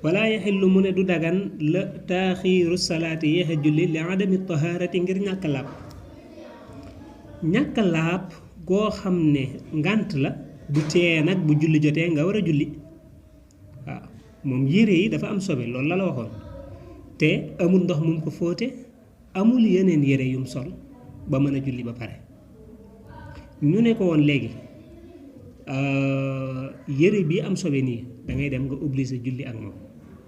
wala yaxillu mu ne du dagan la taaxiiru salaati yéex a julli li adami tahaarati ngir ñàkk laab goo xam ne ngànt la du tee nag bu julli jotee nga war a julli waaw moom yére yi dafa am sobe loolu la waxoon te amul ndox mu ko fóote amul yeneen yére yum sol ba mën a julli ba pare ñu ne ko woon léegi yére bi am sobe nii da ngay dem nga obligé julli ak moom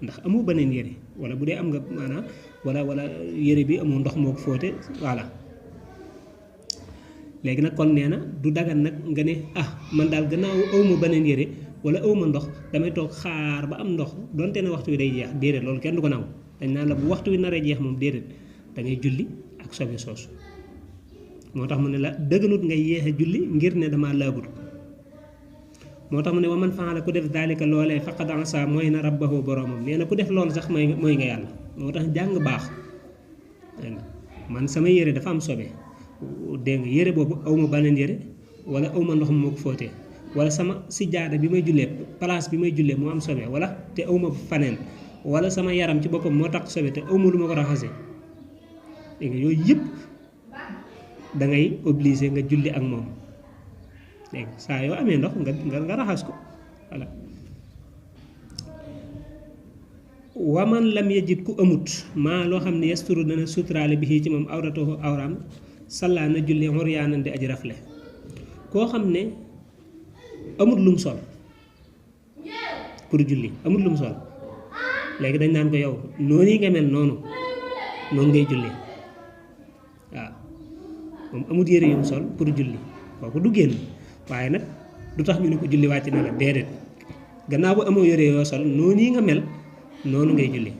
ndax amu beneen yére wala bu dee am nga maanaam wala yére bi amul ndox moo ko fóote voilà léegi nag kon nee na du dagan nag nga ne man daal gannaaw awma beneen yére wala awma ndox damay toog xaar ba am ndox donte ne waxtu wi day jeex déedéet loolu kenn du ko nangu dañ naan la bu waxtu wi naree jeex moom déedéet da ngay julli ak sobe soosu moo tax mu ne la dëgganut ngay yéexe julli ngir ne dama laabut moo tax mu ne wa man faala ku def daalika loolee faqad asa mooy na rabbahu boromam nee na ku def loolu sax mooy nga yàlla moo tax jàng baax man sama yére dafa am sobe dégg nga yére boobu awma beneen yére wala awma ndox mu ma ko fóotee wala sama sijaada bi may jullee place bi may jullee moo am sobe wala te awma faneen wala sama yaram ci boppam moo tax sobe te awma lu ma ko raxasee dégg nga yooyu yëpp da ngay obligé nga julli ak moom dégg saa yoo amee ndox nga raxas ko voilà waman lam yajid ku amut maa loo xam ne yasturu dana suturaale bi ci moom awratahu awraam sallaa na julli xuryaanan di aji rafle koo xam ne amut lum sol pour julli amut lum sol léegi dañ naan ko yow noonu yi nga mel noonu ngay julli waaw moom amut yére yum sol pour julli kooku du génn waaye nag du tax ñu ne ko julli wàcc na la déedéet gannaaw bu amoo yére yoo sol noonu yi nga mel noonu ngay julli